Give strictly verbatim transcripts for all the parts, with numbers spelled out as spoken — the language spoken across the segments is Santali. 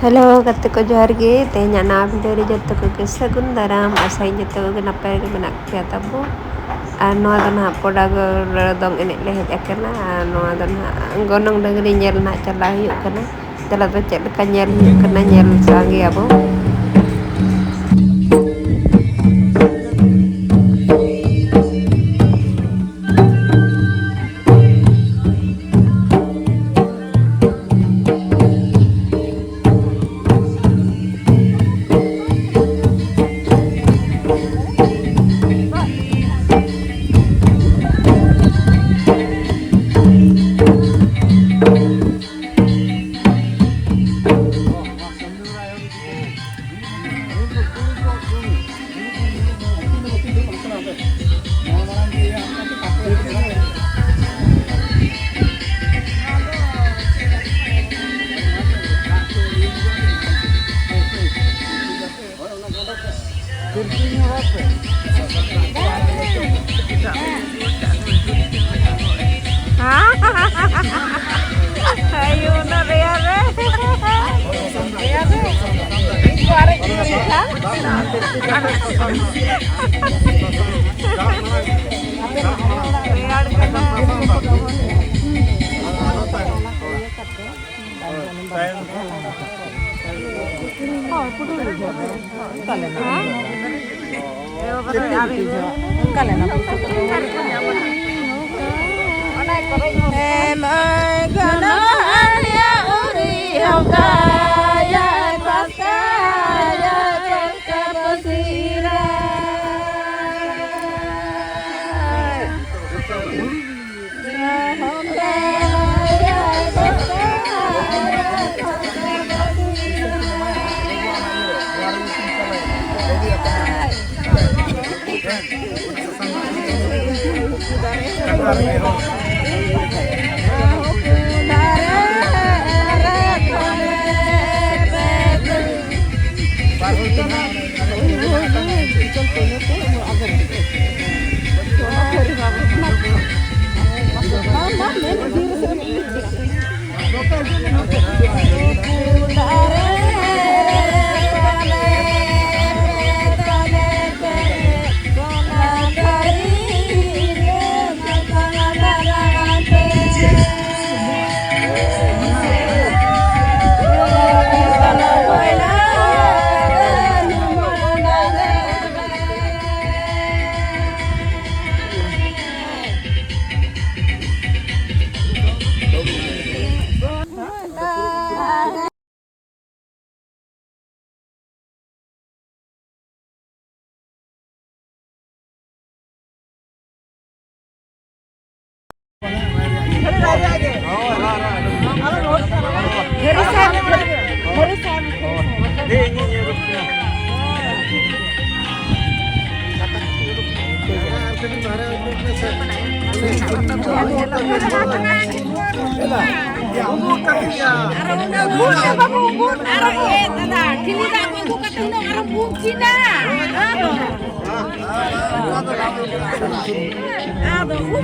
ᱦᱮᱞᱳ ᱜᱟᱛᱮ ᱠᱚ, ᱡᱚᱦᱟᱨ ᱜᱮ᱾ ᱛᱮᱦᱮᱧᱟᱜ ᱱᱟᱣᱟ ᱵᱷᱤᱰᱤᱭᱳ ᱨᱮ ᱡᱚᱛᱚ ᱠᱚᱜᱮ ᱥᱟᱹᱜᱩᱱ ᱫᱟᱨᱟᱢ᱾ ᱟᱥᱟᱭᱟᱹᱧ ᱡᱚᱛᱚ ᱠᱚᱜᱮ ᱱᱟᱯᱟᱭ ᱨᱮᱜᱮ ᱢᱮᱱᱟᱜ ᱯᱮᱭᱟ ᱛᱟᱵᱚ᱾ ᱟᱨ ᱱᱚᱣᱟ ᱫᱚ ᱱᱟᱦᱟᱜ ᱯᱚᱰᱟ ᱜᱚᱲ ᱫᱚᱝ ᱮᱱᱮᱡ ᱞᱮ ᱦᱮᱡ ᱟᱠᱟᱱᱟ᱾ ᱟᱨ ᱱᱚᱣᱟ ᱫᱚ ᱱᱟᱦᱟᱜ ᱜᱚᱱᱚᱝ ᱰᱟᱹᱝᱨᱤ ᱧᱮᱞ ᱱᱟᱦᱟᱜ ᱪᱟᱞᱟᱣ ᱦᱩᱭᱩᱜ ᱠᱟᱱᱟ᱾ ᱪᱟᱞᱟᱣ ᱫᱚ ᱪᱮᱫ ᱞᱮᱠᱟ ᱧᱮᱞ ᱦᱩᱭᱩᱜ ᱠᱟᱱᱟ, ᱧᱮᱞ ᱥᱟᱸᱜᱮᱭᱟᱵᱚ᱾ ᱟᱭᱳ, ᱩᱱᱟᱹᱜ ᱨᱮᱭᱟᱲ ᱨᱮ᱾ ᱨᱮᱭᱟᱲ ᱨᱮ᱾ ᱤᱧ ᱠᱚ ᱟᱨᱮᱡ ᱠᱤᱫᱤᱧ ᱠᱷᱟᱱ᱾ ᱨᱮᱭᱟᱲ ᱠᱟᱱᱟ᱾ ᱟᱨᱚ ᱩᱱᱟᱹᱜ ᱵᱷᱩᱞ ᱫᱚ ᱵᱟᱵᱚ ᱵᱷᱩᱞ, ᱟᱨᱚ ᱮ ᱫᱟᱫᱟ, ᱴᱷᱤᱞᱤ ᱫᱟᱜ ᱠᱚ ᱟᱹᱜᱩ ᱠᱟᱛᱮ ᱦᱩᱱᱟᱹᱝ ᱟᱨᱚ ᱵᱚᱱ ᱪᱤᱱᱟ᱾ ᱟᱫᱚ, ᱟᱫᱚ ᱩᱱᱠᱩ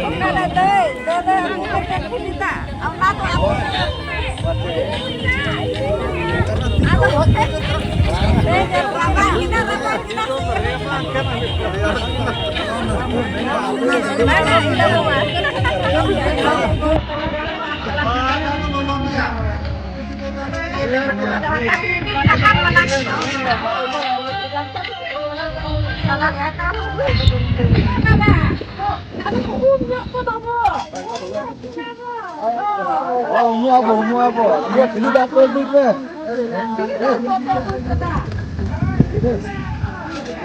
ᱚᱱᱠᱟ ᱞᱮ ᱫᱟᱹᱭ, ᱫᱟᱹᱭ, ᱫᱟᱹᱭ, ᱚᱱᱠᱟ ᱞᱮ ᱴᱷᱤᱞᱤ ᱫᱟᱜ, ᱚᱱᱟ ᱫᱚ ᱟᱵᱚ ᱩᱢᱩᱜ ᱟᱵᱚ, ᱩᱢᱩᱜ ᱟᱵᱚ᱾ ᱤᱭᱟᱹ, ᱠᱷᱟᱹᱞᱤ ᱫᱟᱜ ᱠᱚ ᱟᱹᱜᱩᱭ ᱯᱮ᱾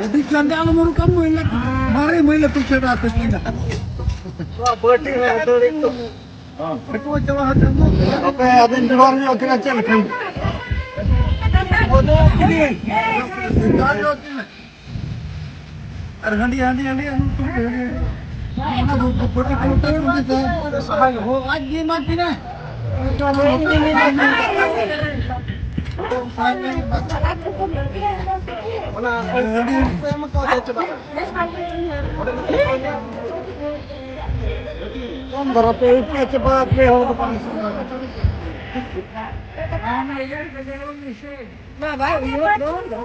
ᱟᱹᱰᱤ ᱜᱟᱱ ᱫᱟᱜ ᱟᱞᱚᱢ ᱩᱰᱩᱠᱟ, ᱢᱟᱹᱭᱞᱟᱹ, ᱢᱟᱨᱮ ᱢᱟᱹᱭᱞᱟᱹ ᱯᱤᱪᱷᱟᱹ ᱫᱟᱜ ᱯᱮ ᱧᱩᱭᱟ᱾ ᱱᱚᱣᱟ ᱵᱟᱹᱴᱤ ᱨᱮ ᱦᱟᱹᱛᱟᱹᱲᱤ ᱠᱚ᱾ ᱦᱟᱹᱴᱩᱣᱟᱹ ᱪᱟᱵᱟ ᱦᱚᱪᱚ ᱠᱚ᱾ ᱟᱯᱮ ᱟᱹᱵᱤᱱ ᱡᱚᱦᱟᱨ ᱧᱚᱜ ᱠᱟᱱᱟ ᱪᱮᱫ ᱞᱮᱠᱟ? ᱵᱚᱫᱚᱞ ᱠᱤᱫᱤᱧ᱾ ᱡᱚᱦᱟᱨ ᱧᱚᱜ ᱠᱟᱱᱟ᱾ ᱟᱨ ᱦᱟᱺᱰᱤ, ᱦᱟᱺᱰᱤ, ᱦᱟᱺᱰᱤ, ᱦᱟᱺᱰᱤ, ᱦᱟᱺᱰᱤ᱾ ᱚᱱᱟ ᱫᱚ ᱯᱟᱹᱴᱤ ᱠᱚ ᱯᱟᱹᱴᱤ ᱠᱚ ᱯᱟᱹᱴᱤ ᱠᱚ ᱥᱟᱦᱟᱭ ᱦᱚᱸ ᱟᱡ ᱜᱮ ᱮᱢᱟ ᱠᱤᱱᱟ᱾ ᱚᱱᱟ ᱦᱟᱺᱰᱤ ᱠᱚ ᱮᱢ ᱠᱟᱣᱫᱮᱭᱟ ᱪᱮᱫᱟᱜ? ᱠᱚᱢ ᱫᱷᱟᱨᱟ ᱯᱮ ᱟᱹᱭᱠᱟᱹᱣᱟ ᱪᱮ ᱵᱟᱯᱮ ᱦᱚᱲ ᱫᱚ ᱵᱟᱝ? ᱵᱟᱵᱟ, ᱩᱭᱦᱟᱹᱨ ᱫᱚ ᱵᱟᱝ ᱫᱚ᱾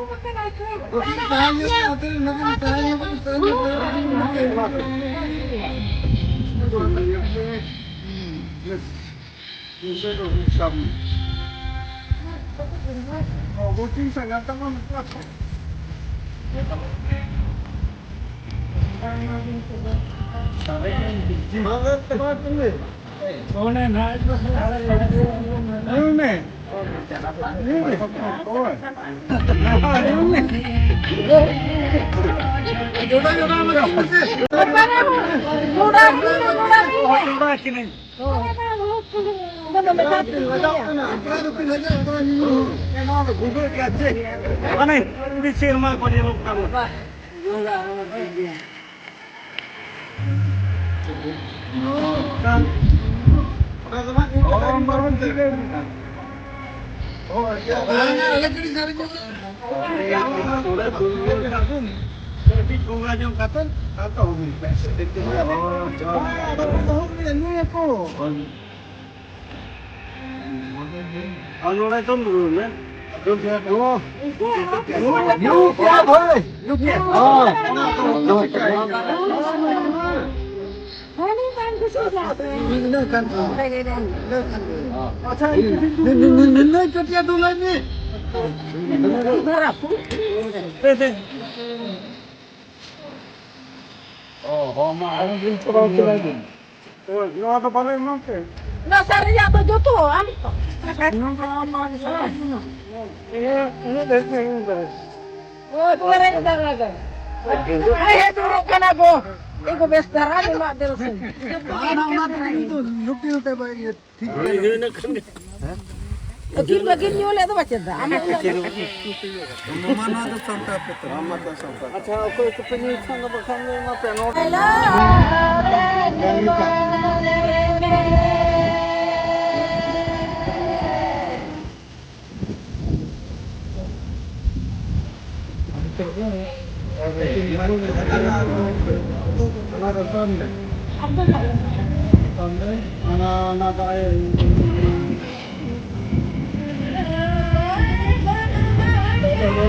ᱛᱟᱦᱮᱸ ᱧᱚᱜ ᱠᱟᱛᱮ ᱱᱚᱜᱼᱚᱭ ᱛᱟᱦᱮᱸ ᱧᱚᱜ ᱠᱟᱛᱮ ᱛᱟᱦᱮᱸ ᱧᱚᱜ ᱠᱟᱛᱮ᱾ ᱜᱩᱴᱤ ᱥᱟᱸᱜᱟᱛ ᱛᱟᱵᱚᱱ᱾ ᱚᱱᱮ ᱱᱟᱦᱟᱜ ᱧᱩᱭ ᱢᱮ᱾ ᱧᱩᱭ ᱢᱮ᱾ ᱦᱳᱭ᱾ ᱧᱩᱭ ᱢᱮ᱾ ᱡᱚᱰᱟ, ᱡᱚᱰᱟ ᱢᱮ᱾ ᱡᱚᱰᱟ ᱠᱤᱱᱟᱹᱧ᱾ ᱢᱟᱱᱮ, ᱠᱩᱲᱤ ᱥᱮᱨᱢᱟ ᱠᱚ ᱧᱮᱞᱚᱜ ᱠᱟᱱᱟ᱾ ᱚᱱᱟ ᱫᱚ ᱱᱟᱜ ᱤᱧ ᱫᱚ ᱵᱟᱹᱧ ᱵᱟᱲᱟᱭᱟ᱾ ᱦᱳᱭ, ᱟᱞᱮ ᱠᱟᱹᱴᱤᱡ ᱥᱟᱺᱜᱤᱧ ᱧᱚᱜ ᱨᱮ᱾ ᱠᱟᱹᱴᱤᱡ ᱵᱚᱸᱜᱟ ᱧᱚᱜ ᱠᱟᱛᱮ, ᱟᱨ ᱛᱚ ᱦᱩᱭ ᱱᱟ᱾ ᱦᱳᱭ, ᱦᱳᱭ᱾ ᱟᱫᱚ ᱚᱱᱟ ᱫᱚ ᱦᱩᱭ ᱱᱟ, ᱧᱩᱭᱟᱠᱚ᱾ ᱟᱨ ᱱᱚᱰᱮ ᱫᱚ ᱧᱩ ᱢᱮ᱾ ᱧᱩ ᱠᱮᱜᱼᱟ ᱵᱷᱟᱹᱭ, ᱧᱩ ᱠᱮᱜᱼᱟ᱾ ᱦᱳᱭ᱾ ᱦᱟᱹᱱᱤ ᱵᱟᱝ ᱠᱩᱥᱤ ᱠᱟᱜ ᱫᱚ᱾ ᱱᱤᱱᱟᱹᱜ ᱜᱟᱱ ᱫᱚ᱾ ᱟᱪᱪᱷᱟ, ᱱᱤᱱᱟᱹᱜ ᱪᱚᱴᱤᱭᱟ ᱫᱚ ᱞᱟᱹᱭ ᱢᱮ᱾ ᱚ, ᱦᱚᱸ, ᱢᱟ, ᱟᱨ ᱫᱤᱱ ᱠᱚᱨᱟᱣ ᱠᱮᱫᱟ ᱵᱤᱱ᱾ ᱦᱳᱭ, ᱱᱚᱣᱟ ᱫᱚ ᱵᱟᱞᱮ ᱮᱢᱟᱢ ᱛᱮ? ᱱᱚᱣᱟ ᱥᱟᱨᱤᱭᱟᱜ ᱫᱚ ᱡᱚᱛᱚ ᱟᱢ ᱛᱚ᱾ ᱱᱚᱣᱟ ᱟᱢ ᱢᱟ ᱤᱭᱟᱹ, ᱤᱭᱟᱹ ᱰᱷᱮᱨ ᱜᱮ ᱦᱩᱭᱩᱜ ᱠᱟᱱᱟ᱾ ᱦᱳᱭ, ᱯᱮᱨᱮᱡ ᱫᱷᱟᱨᱟ ᱜᱮ᱾ ᱦᱮᱸ, ᱦᱮᱸ, ᱫᱩᱲᱩᱵ ᱠᱟᱱᱟ ᱠᱚ᱾ ᱤᱧ ᱠᱚ ᱵᱮᱥ ᱫᱷᱟᱨᱟ ᱜᱮ ᱮᱢᱟᱜ ᱫᱮ ᱨᱮᱥᱮ᱾ ᱚᱱᱟ, ᱚᱱᱟ ᱛᱮᱜᱮ ᱤᱧ ᱫᱚ ᱞᱩᱴᱤ ᱞᱩᱴᱤ ᱵᱟᱭ ᱤᱭᱟᱹ᱾ ᱴᱷᱤᱠ ᱜᱮᱭᱟ᱾ ᱟᱹᱠᱤᱞ ᱵᱟᱹᱠᱤᱞ ᱧᱩ ᱞᱮᱫ ᱫᱚ ᱵᱟᱪᱮᱫ ᱫᱟ᱾ ᱟᱢ ᱦᱚᱸ ᱩᱱᱟᱹᱜ ᱢᱟᱢᱟ ᱱᱚᱣᱟ ᱫᱚ ᱥᱟᱢᱴᱟᱣ ᱯᱮ ᱛᱟᱵᱚᱱ᱾ ᱟᱪᱪᱷᱟ, ᱚᱠᱚᱭ ᱠᱚᱯᱮ ᱧᱩᱭ ᱠᱷᱟᱱ ᱫᱚ ᱵᱟᱠᱷᱟᱱ ᱫᱚ ᱮᱢᱟ ᱯᱮ ᱱᱚᱣᱟ᱾